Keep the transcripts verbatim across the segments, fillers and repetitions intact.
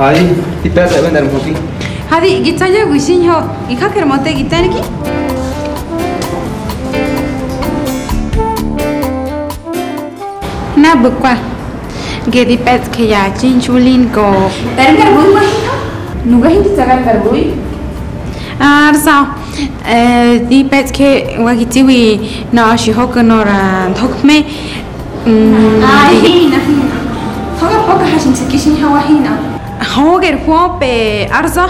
Hadi, di pe̱tsꞌa ꞌbe̱ nꞌar mhödi. Hadi, gi tsa̱ya̱wi xiñho, gi jaker möte gi te̱nigi. Nabukwa, ge di pe̱tsꞌje ya txinxu Linko. Dar ngar bui wa hinꞌö? Nuga hindi tsa̱ gar ngar bui. Ar sao, eh, di pe̱tsꞌje wa gi tsiwi nöꞌö xi hoka nöra nthokme. Mm, ai, di- hina, hina. Thoga poka ha xi nsuki xiñho wa hina. Hoger huöpe, ar sao.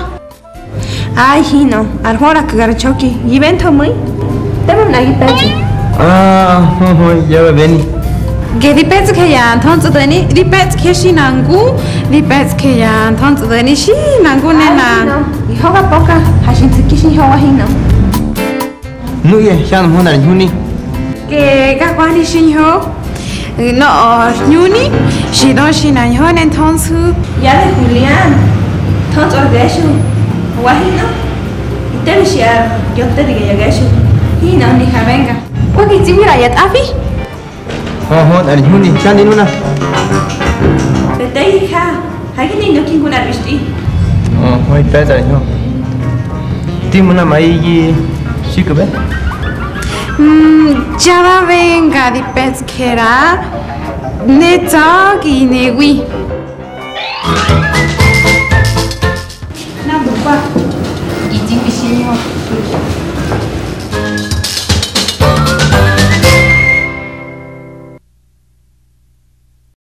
Ai, hinꞌö, ar hwörak gar nxöki, gi bentho mu̱i. Tema mꞌe̱ gi pe̱tsꞌi. Ah, hö, hö, ya ba beni. Ge di pe̱tsꞌje ya nthöntsꞌdo̱ni, di pe̱tsꞌje xi na ngu, di pe̱tsꞌje ya nthöntsꞌdo̱ni xi na ngu ne na. Ai, hinꞌö, gi hoga poka, ha xi ntsu̱ki xiñho wa hinꞌö. Nuꞌye hyanhmö nꞌar ñhuni. Ke ga kwani xiñho. Nöꞌö ar hñuni xi dö xi na ñho ne nthönsu̱. Ya de Julián, thöntsꞌor gexu. Wa hinꞌö. Ite bi xi ar yote diga ya gexu. Hinꞌö ni ha venga. Wa gi tsiwi ꞌra ya tꞌafi? Hö, hö, nꞌar ñhuni, xani nuna. Bete̱i ha, ha gi ne ino ki ngu nꞌar bixtꞌi. Hö, hö, pe̱tsꞌa ar ñho. Ti muna ma gi xiku̱be. Mm, ya da venga di pe̱tsꞌkera, ne tsa̱ gi newi. Nabukwa, gi tsiwi xiñho.